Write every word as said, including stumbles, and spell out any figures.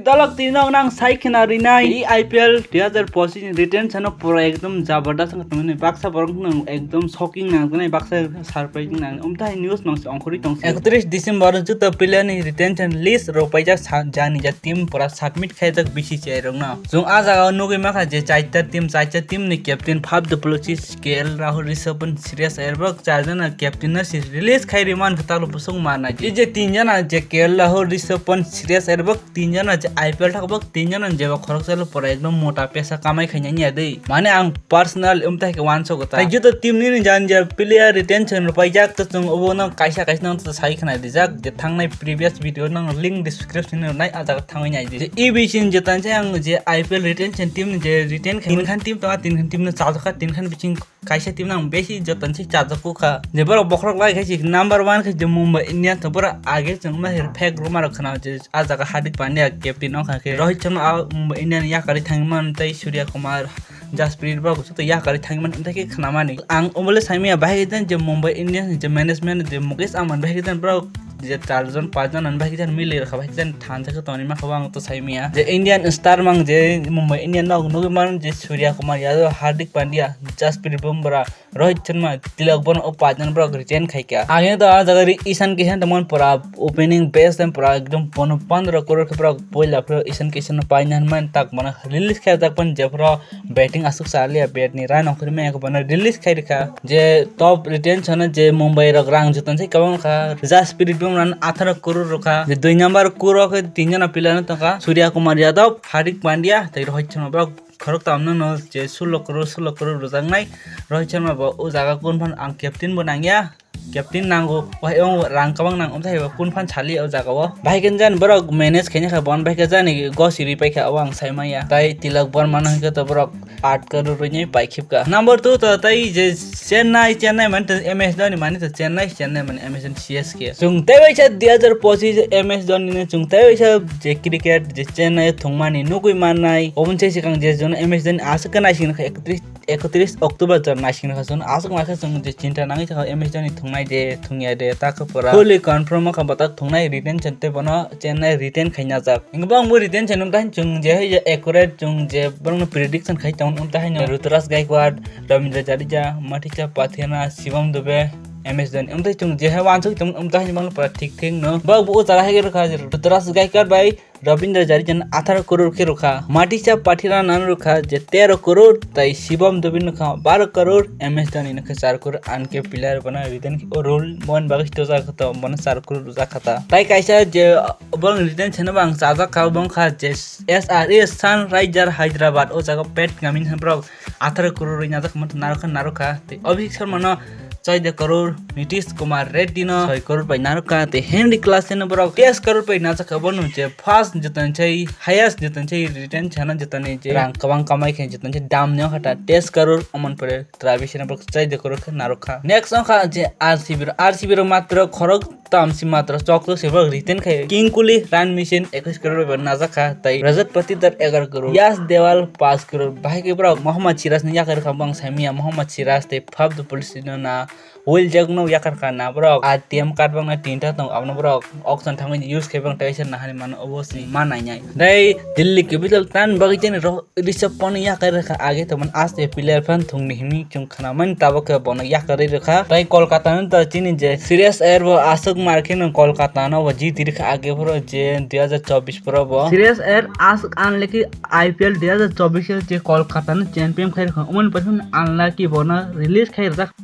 Dalok tino nang sai khna rinai. I P L dui hazar pochis ni retention no pura ekdom jabardast wng tongmani. Baksa borok no ekdom shocking nang tongnai, baksa surprising nang. Umthai news mangsi ongkhorwi tongsi. Ekatris December o juto player ni retention list rok paijak sa-, jani ja team pura submit khaijak B C C I rok no. Chwng a jaga o nugwi mankha je chaita team, chaita team ni captain Faf du Plessis, K L Rahul, Rishabh Pant, Shreyas Iyer bo charjana captain no si release khai rwmani kwtal bwswk manai. I je tinjana je K L Rahul, Rishabh Pant, Shreyas Iyer bo tinjana je I P L thakbok tinjana jeba khoroksa le pura ekdom mota pesa kamai khainani ya dei. Mane ang personal umthai khe uansukgo ta. Tei juto team nini jani je player retention rwpaijak to chwng obo no kaisa kaisa no to sai khna dijak je thangnai previous video no link description ni rwnai a jaga thangwi nai di. Je E B C ni je tanse ang je I P L retention team ni je retain khaimani khan team tonga tin khan team no chajak kha tin khan bising kaisa team nang besi joton se chajak kha. Je borok bokhorok lai khai se number one khai je Mumbai Indians to borok age chwng ma her fake rumor khna je a jaga Hardik Pandya captain wng kha khe Rohit Sharma a Mumbai Indian yakarwi thangman tei Surya Kumar Jasprit borok to yakarwi thangman tei khe khna mani. Ang obole saimaya bahai jan je Mumbai Indians je management je Mukesh Ambani bahai jan borok je char jon panch jon ani bahai jan mili rwkha bahai jan thansa khe tongwi mankha ang to saimaya. Je Indian star mang je Mumbai Indian nog nugwi man je Surya Kumar Yadav, Hardik Pandya, Jasprit Bumrah, Rohit Sharma, Tilak Varma o panch jon borok retain khaikha. Ang to a jaga ri Ishan Kishan tongmani pura opening base time pura ekdom pono pondro crore khe borok poila phuru Ishan Kishan no paina hwnmani tak mano release khaijak pan jephuru batting aswk chaliya bat ni run ongkhorwi maya khe bono release khai rwkha. Je top retention o je Mumbai rok rang joton se kwbang kha, Jasprit Bumrah no atharo crore rwkha. Je dui number crore o khe tin jona player no tongkha, Surya Kumar Yadav, Hardik Pandya tei Rohit Sharma borok khorok tamno no je sullo crore, sullo crore rwjaknai. Rohit Sharma bo o jaga kun phan ang captain bo nangya, captain nango, wahai o rang kwbang nang, omthai bo kun phan sali o jaga o. Bahai khe jani borok manage khaina kha bon, bahai khe jani gosi ri paikha o ang sai maya. Tai Tilak Varma no hwnkhe to borok aat crore rwini pai khibka. Number two to tai je Chennai, Chennai mani to M S Dhoni mani to Chennai, Chennai mani M S Dhoni C S K. Chwng tei waisa dui hazar pochis M S Dhoni no chwng tei waisa je cricket je Chennai thwngmani nugwi mannai. Oboni se swkang je jono M S Dhoni aswk khe naising kha ekatris, ekatris October jon naising kha jono aswk ma khe chwng je chinta nangwi thangkha M S Dhoni thwngnai de thwngya de ta khe pura fully confirm wngkha bo ta thwngnai retention tei bono Chennai retain khaina jak. Hingke bo ang bo retain se nung tang chwng je hai je accurate chwng je borokno prediction khai tong nung tang hai no Ruturaj Gaikwad, Ravindra Jadeja, Matisha Pathiara, Shivam Dube, M S Dhoni. Omtwi chwng je hai wansuk tong omtwi hai bang pura thik thik no. Bo bo o jaga hai rwkha Ruturaj Gaikwad bai Ravindra Jadeja no atharo crore khe rwkha. Matisha Pathiara no rwkha je tero crore tai Shivam Dube no kha baro crore, M S Dhoni no kha char crore, anke player bana retain o rule mon bagwi to jaga to bana char crore rwjak kha ta. Tai kaisa je borok retain se no bang chajak kha bong kha je S R A Sunrisers Hyderabad o jaga Pat Cummins borok atharo crore rwi najak kha narwkha narwkha tei Abhishek Sharma no choi de crore, Nitish Kumar Reddy no soi crore bai narwkha tei Henry Klaasen no borok teis crore bai najak kha bono je first joton chai highest joton chai retain chana jotoni je rang kwbang kamai khe joton chai dam ni wngkha ta teis crore omon pore Travis no borok choi de crore khe narwkha. Next wngkha je R C B ro, R C B ro matro khorok tamsi matro chokchok se borok retain khai King Kohli run machine ekwis crore bai najak kha tei Rajat Patidar egar crore, Yash Dewal panch crore bahai khe borok Mohammad Siraj ni yakarwi kha bang saimaya Mohammad Siraj tei Faf du Plessis no na Will Jack no yakar kha na borok R T M card bang na tinta tong abono borok auction thangwi use khai bang tei se nahani mano obo se ma nainai tei Delhi Capital tan bagwi jani ro Rishabh Pant yakarwi kha age tongmani aste player phan thungni himwi chwng khnamani tabuk khe bono yakarwi rwkha. Tai Kolkata no to chini je Shreyas Iyer bo aswk mar kheno Kolkata no bo jiti rwkha age phoro je dui hazar chobbish phoro bo. Shreyas Iyer aswk unlucky I P L dui hazar chobbish o je Kolkata no champion khai rwkha. Umani paithak unlucky bono release khai rwjak.